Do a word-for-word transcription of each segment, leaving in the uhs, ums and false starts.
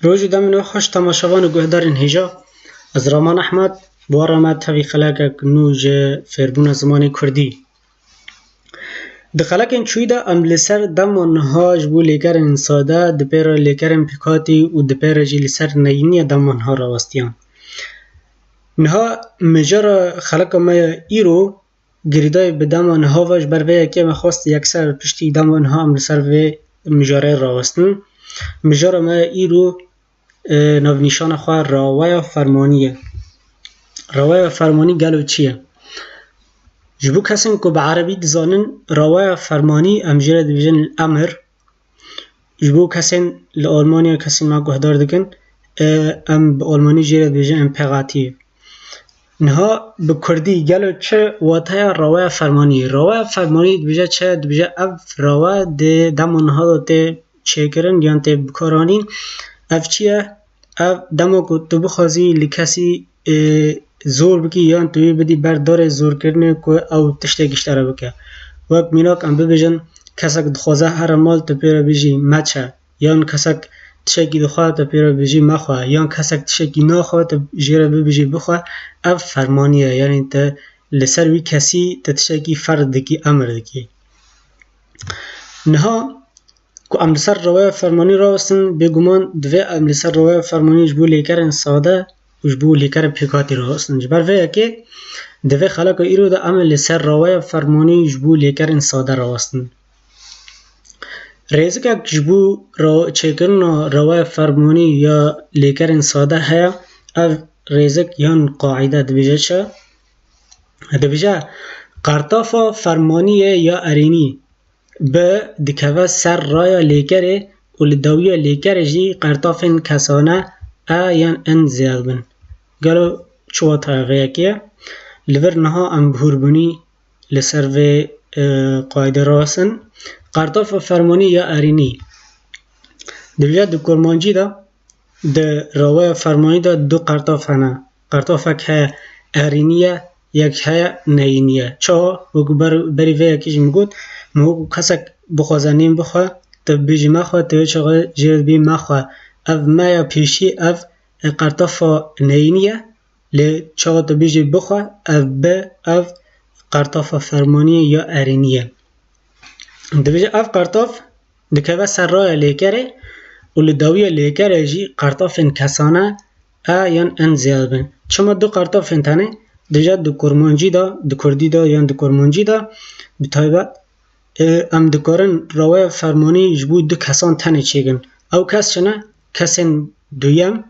Roj û demên we xweş temaşevan û guhdarên hêja. Ez Raman Ehmed, bi we re me tevî xelekek nû ji fêrbûna zimanê kurdî. Di xelekên çûyî de em li ser dema niha ji bo lêkerên sade, di pê re lêkerên pêkhatî û di pê re jî li ser neyîniya dema niha rawestiyan. Niha mijara xeleka me ya îro girêdayî bi dema niha ve, ji ber vê yekê me xwest yekser piştî dema niha em li ser vê mijarê rawestin. Mijara me ya îro, e, navnîşana xwe raweya fermanî ye. Raweya fermanî gelo çi ye? Ji bo kesên ku bi erebî dizanin, raweya fermanî em jê re dibêjin emir. Ji bo kesên li Almanya, kesên me guhdar dikin, e, em bi almanî jê re dibêjin Imperativ. Niha bi kurdî gelo çi wateya raweya fermanî? Raweya fermanî dibêje çi? Dibêje ev rawe di dema niha de tê çêkirin yan tê bikaranîn. Ev çi ye? Ev dema ku tu bixwazî li kesî, e, zor bikî yan tu wî bidî ber darê zorkirinê ku ew tiştekî ji te re bike. Wek mînak em bibêjin, kesek dixwaze here mal, tu pê re bijî meçe. Yan kesek tiştekî dixwe, tu pê re bijî mexwe. Yan kesek tiştekî naxwe, tu jê re bibijî bixwe. Ev fermanî ye, yanî tu li ser wî kesî tu tiştekî ferz dikî, emir dikî. Niha ku em li ser raweya fermanî rawestin, bêguman divê em li ser raweya fermanî ji bo lêkerên sade û ji bo lêkerên pêkhatî rawestin. Ji ber vê yekê di vê xeleka îro de em ê li ser raweya fermanî ji bo lêkerên sade rawestin. Rêzikek ji bo ra-, çêkirina raweya fermanî ya lêkerên sade heye. Ev rêzik yan qaîde dibêje çi? Dibêje, qertafa fermanî ye ya erênî, bi dikeve ser raya lêkerê û li dawiya lêkerê jî qertafên kesane e yan in ziyad bin. Gelo çi wateya vê yekê ye? Li vir niha em bi hûrbûnî li ser vê, e, qaîdê rawestin. Qertafa fermanî ya erênî. Dibêje di kurmancî de, di raweya fermanî de du qertaf hene. Qertafek heye erênî ye, yek heye neyînî ye. Çawa? Wekî ber-, berî vê yekê jî min got, min wekî kesek bixwaze nîn bixwe, tu bibêjî mexwe, tu wê çaxê jê re dibî mexwe. Ev me ya pêşî, ev, e, qertafa neyînî ye. Lê çawa tu bêjî bixwe, ev bi, ev qertafa fermanî ye ya erênî ye. Dibêje ev qertaf dikeve ser raya lêkerê û li dawiya lêkerê jî qertafên kesane e yan in ziyad bin. Çima du qertafên tenê? Dibêje di kurmancî de, di kurdî de yan di kurmancî de bi taybet, e, em dikarin raweya fermanî ji bo du kesan tenê çêkin. Ew kes çi ne? Kesên duyem,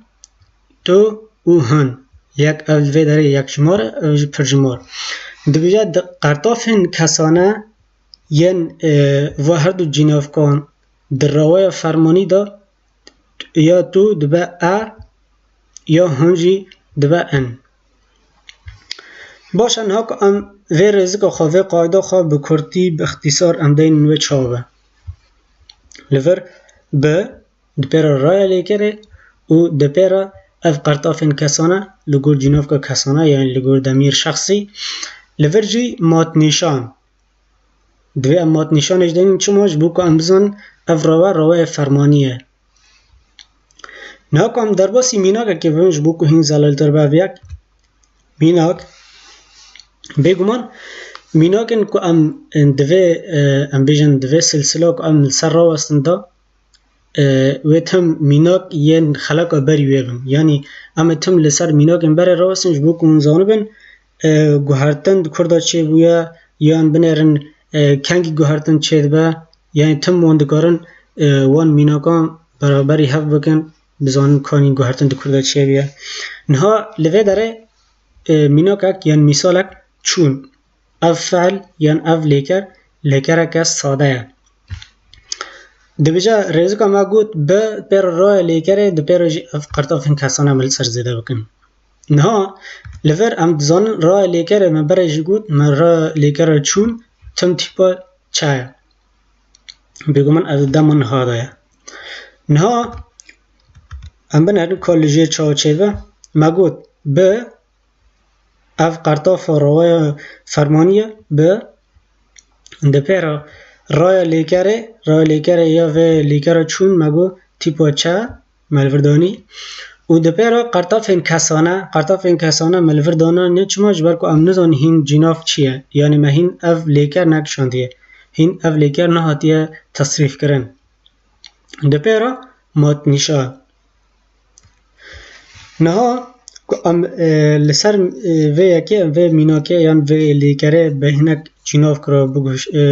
tu û hûn. Yek ev li vê derê yekjimar e, ev jî pirjimar. Dibêje di qertafên kesane yên, e, va her du cînavkan di raweya fermanî de ya tu dibe e, ya hûn jî dibe in. Baş e, niha ku em vê rêzika xwe, vê qaîda xwe bi kurtî, bi ixtîsar em deynin wê çawa be. Li vir bi di pêra raya lêkerê û di pêra ev qertafên kesane, li gor cînavka kesane, yani li gor demîr şexsî, li vir jî matnîşan. Divê em matnîşanê jî deynin, çima? Ji bo ku em bizanin ev rawe, raweya fermanî ye. Niha ku em derbasî mînakekê bibin, ji bo ku hîn zelaltir be ev yek. Mînak, bêguman mînakên ku em, em divê, e, em bêjin divê silsila ku em li ser rawestin de, e, wê tim mînak yên xeleka berî wê bin. Yanî em ê tim li ser mînakên berê rawestin ji bo ku hûn zanibin, e, guhertin di kurda çêbûye yan binêrin, e, kengî guhertin çêdibe, yanî tim wan dikarin, e, wan mînakan beraberî hev bikin, bizanin kanî guhertin di kurda çêbûye. Niha li vê derê, e, mînakek yan mîsalek çûn. Ev fiil yan ev lêker, lêkereke sade ye. Dibêje, rêzika me got, bi pêra raya lêkerê, di pêra jî ev qertafên kesane me li ser zêde bikin. Niha li vir em dizanin raya lêkerê, me berê jî got, me raya lêkera çûn tim tîpa çe ye. Bêguman ev dema niha de ye. Niha em binerin ka li jê çawa çêbe. Me got, bi ev qertafa raweya fermanî ye, bi di pêra raya lêkerê, raya lêkerê ya vê lêkera çûn me got tîpa çe, me li vir danî. Û di pê re qertafên kesane, qertafên kesane me li vir dana ne çima, ji ber ku em nizanin hîn cînav çi ye. Yanî me hîn ev lêker nekişandiye. Hîn ev lêker nehatiye tesrîfkirin. Di pê re matnîşan. Niha ku em, e, li ser, e, vê yekê, vê mînakê yan vê lêkerê bi hinek cînavk re biguş-, e,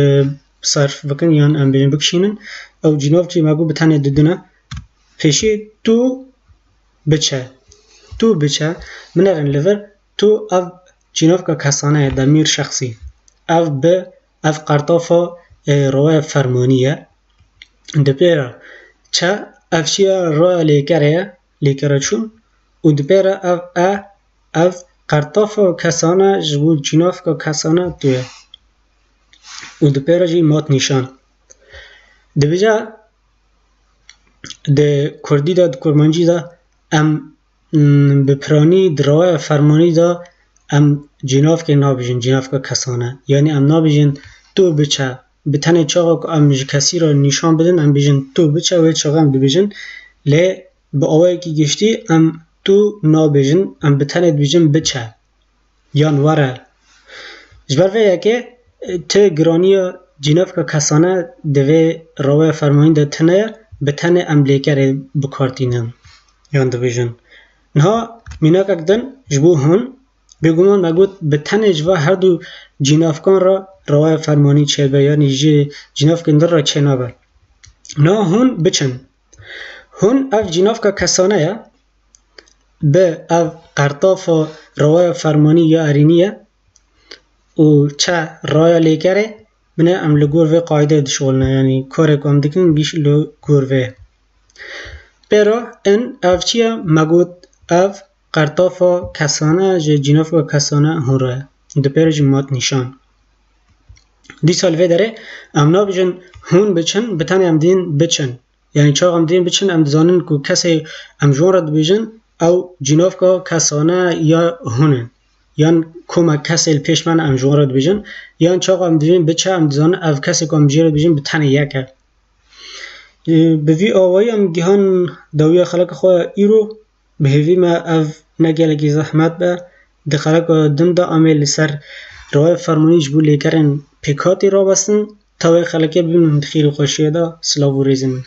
serf bikin yan em bêjin bikişînin, ew cînavkî me got bi tenê didine. Pêşî tu biçe. Tu biçe. Binerin li vir, tu ev cînavka kesane ye, demîr şexsî. Ev bi, ev qertafa, e, raya fermanî ye. Di pê re çe, ev çi ye, raya lêkerê ye, lêkere çûn. Û di pê re ev e, ev qertafa kesane ji bo cînavka kesane tu ye. Û di pê re jî matnîşan. Dibêje di kurdî de, di kurmancî de em, mm, bi piranî di rewaya fermanî de em cînavkê nabêjin, cînavka kesane. Yanî em nabêjin tu biçe, bi tenê çaxa ku em ji kesî re nîşan bidin, em bêjin tu biçe, wê çaxa em dibêjin. Lê bi awayekî giştî em tu nabêjin, em bi tenê dibêjin biçe yan were. Ji ber vê yekê, e, ti giraniya cînavka kesane di vê rewaya fermanî de tune ye, bi tenê em lêkerê bi kar tînin yan dibêjin. Niha mînakek din ji bo hûn, bêguman me got bi tenê ji va her du cînavkan re rewaya fermanî çêbe, yanî ji cînavkên din re çênabe. Niha hûn biçin. Hûn ev cînavka kesane ye, bi ev qertafa rewaya fermanî ya erênî ye û çe raya lêkerê, bine em li gor vê qaydeyê dişixulne, yanî karê ku em dikin gîş li gor vê. Pê re in ev çi ye? Me got ev qertafa kesane ji cînavka kesane hûn re ye. Di pê re jî matnîşan. Dîsa li vê derê em nabêjin hûn biçin, bi tenê em dîn biçin. Yanî çax em dîn biçin, em dizanin ku kesê em ji wan re dibêjin, ew cînavka kesane ya hûn in. Yan koma kesê li pêş me ne em ji wan re dibêjin. Yan çax em dibêjin biçe, em dizanin ev kesê ku em jê re dibêjin bi tenê yek e. Bi vî awayî em gihan dawiya xeleka xwe ya îro. Bi hêvî me ev ne gelekî zehmet be. Di xeleka din de em ê li ser rewaya fermanî ji bo lêkerên pêkhatî rabestin. Ta wê xelekê bibînin di xêr û xweşiyê de. Silav û rêzên min.